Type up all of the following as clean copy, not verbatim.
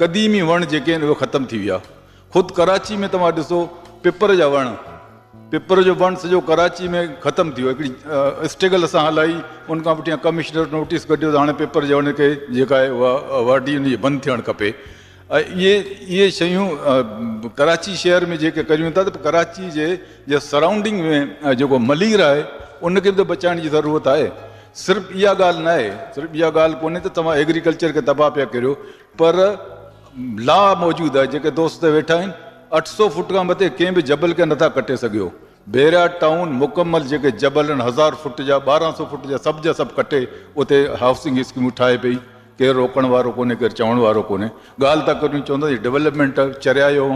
قديمي وڻ جيڪي آهن اهي ختم ٿي ويا. خود ڪراچي ۾ توهان ڏسو پپر جا وڻ، پپر جو وڻ سڄو ڪراچي ۾ ختم ٿي ويو. هڪڙي اسٽيگل اسان هلائي ان کان پٺيان ڪمشنر نوٽيس ڪڍيو ته هاڻي پپر جي وڻ کي جيڪا آهي اها واڍي ان جي بند ٿيڻ کپي. ۽ اهي اهي شيون ڪراچي شهر ۾ جيڪي ڪريون ٿا ته ڪراچي جي جي سرائونڊنگ ۾ جيڪو ملير آهي ان کي به ته بچائڻ جي ضرورت آهي. صرف اها ڳالهه نه آهي، صرف اها ڳالهه ڪونهي ته توهان ايگريڪلچر کي تباهه پيا ڪريو پر لا موجود آهي. جيڪي دوست هتي ويٺا آهن 800 فوٽ کان مٿي ڪنهن به جبل کي نٿا ڪٽي سگهيو. بحريا ٽائون مڪمل جيڪي جبل آهن 1000 فوٽ جا 1200 فوٽ جا سڀ جا سڀ ڪٽي اتي هائوسنگ اسڪيمون ٺاهي پئي. ڪير روڪڻ وارو ڪونهي ڪير چوڻ وارو ڪونهي. ڳالهه ٿا ڪريون چون ٿا هي ڊولپمينٽ چريايو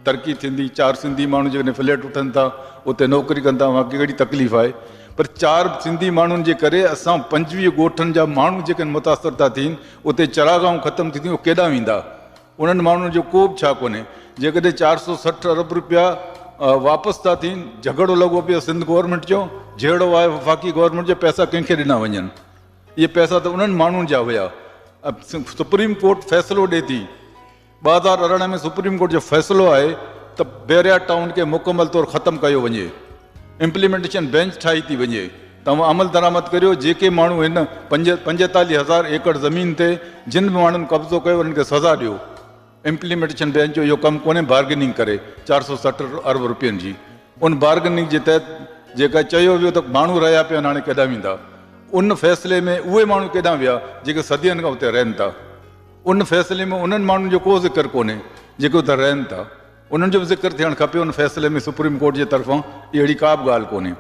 ترقي ٿيندي چار سنڌي ماڻهو جيڪڏهن فليٽ وٺن ٿا اتي نوڪري ڪن ٿا اوهان کي ڪهڙي تڪليف آهي. پر چار سنڌي ماڻهن جي ڪري اسان 25 ڳوٺن جا ماڻهو جيڪي متاثر ٿا ٿين اتي چراگاهون ختم ٿي ٿيون اهي ڪيڏانهن ويندا. انهن ماڻهن جو ڪو به ڇا ڪونهي. جيڪڏهن 460 ارب روپيا واپس ٿا ٿين جهڳڙو لڳو پيو سنڌ گورنمينٽ جو جهيڙو آهي وفاقي گورنمينٽ جو پئسا ڪنهن کي ڏنا وڃن. اهي پئسا ته انهن ماڻهن جا هيا. سپريم ڪورٽ فيصلو ڏئي ٿي. 2018 ۾ سپريم ڪورٽ جو فيصلو آهي ته بحريا ٽائون کي مڪمل طور ختم ڪيو وڃي. امپليمينٽيشن بينچ ٺاهي ٿي وڃي. توهان عمل درآمد ڪريو. جيڪي ماڻهو هن 45 هزار ايڪڙ زمين تي جن به ماڻهن قبضو ڪيو انهن کي سزا ڏيو. امپليمينٽيشن بينچ جو اهو ڪم ڪونهي بارگيننگ ڪري 460 ارب روپين جي ان بارگيننگ جي تحت جيڪا چيو ويو ته ماڻهو رهيا پيا آهن هاڻي ڪيڏانهن ويندا ان فيصلي ۾ اهي ماڻهو ڪيڏانهن ويا جيڪي صدين کان اتي رهن ٿا ان فيصلي ۾ انهن ماڻهن جو ڪو ذڪر ڪونهي جيڪي اتي رهن ٿا انهن جو به ذڪر ٿيڻ کپي ان فيصلي ۾ سپريم ڪورٽ جي طرفان اهڙي ڪا به ڳالهه ڪونهي.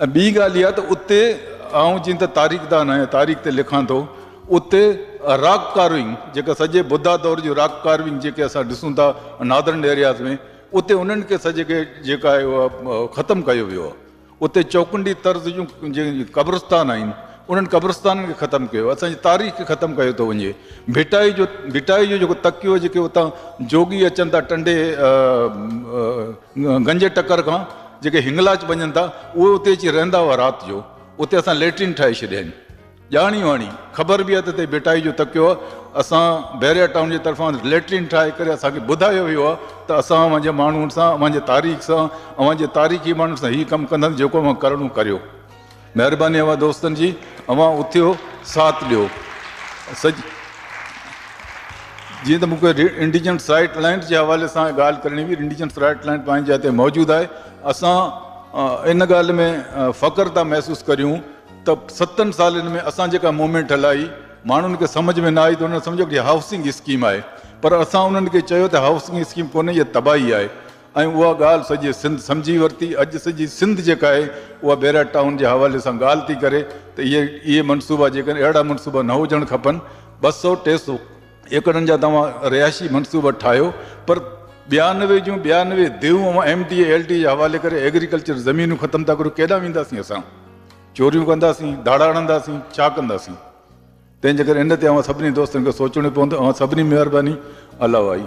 ۽ ٻي ڳالهه اها ته اتي آئون جيئن ته تاريخدان آهيان تاريخ تي لکان ٿو اتي راڪ ڪارونگ جيڪا سڄي ٻڌا دور جون راڪ ڪارونگ جيڪي اسان ڏسون ٿا ناردرن ايرياز ۾ اتي انهن کي سڄي کي جيڪا آهي اها ختم ڪيو ويو آهي. اتي چوڪنڊي طرز جون جيڪي قبرستان آهن انهن قبرستانن کي ختم ڪيو اسان جي تاريخ کي ختم ڪيو ٿو وڃي. ڀٽائي جو ڀٽائي جو جيڪو تڪيو جيڪي اتان جوڳي اچن ٿا ٽنڊي گنجي ٽڪر کان جيڪي هنگلاچ وڃن ٿا اهي اتي اچي رهندا هئا رات جو اتي اسان ليٽرين ٺاهي ڇڏيا آهن. ڄاڻي واڻي خبر به آهي ته هتي ڀٽائي جو تڪيو آهي. اسان بحريا ٽائون جي طرفان ليٽرين ٺاهي ڪري اسان کي ٻڌايو ويو آهي ته اسان اوهان جي ماڻهن سان اوهان جي تاريخ سان اوهان جي تاريخي ماڻهن سان هي ڪم ڪنداسين جيڪو اوهان ڪرڻو ڪريو. مهرباني اوهان دوستن جي اوهان اٿيو ساٿ ڏيو. سڄي جيئن ته مون کي انڊيجنس رائيٽ لينڊ جي حوالي سان ڳالهه ڪرڻي هئي انڊيجنس رائيٽ لينڊ پنهنجي جاء تي موجود آهي. اسان ان ڳالهه ۾ فخر ٿا محسوس ڪريون ته ستن سالن ۾ اسان جيڪا موومينٽ هلائي ماڻهن کي سمجهه ۾ نه آئي ته انهن سمجهيو ته هائوسنگ اسڪيم آهي پر اسان انهن کي چيو ته هائوسنگ اسڪيم ڪونهي اها تباهي آهي ۽ اها ڳالهه سڄي سنڌ سمجهي ورتي اڄ سڄي سنڌ جيڪا آهي اها بحريا ٽائون جي حوالي سان ڳالهه ٿي ڪري ته اهي اهي منصوبا جيڪڏهن اهڙا منصوبا نه هجڻ کپن 200 300 ايڪڙن جا توهان رهائشي منصوبا ٺاهيو پر 92 جون 92 ديهون اوهان ايم ڊي اي ايل ڊي جي حوالي ڪري ايگريڪلچر زمينون ختم ٿا ڪريو ڪيڏانهن وينداسين اسان چوريون ڪنداسين ڌاڙا هڻنداسين ڇا ڪنداسين تنهن جي ڪري ان تي اوهان سڀني دوستن کي سوچڻو پوندو اوهان سڀني مهرباني الله وائي.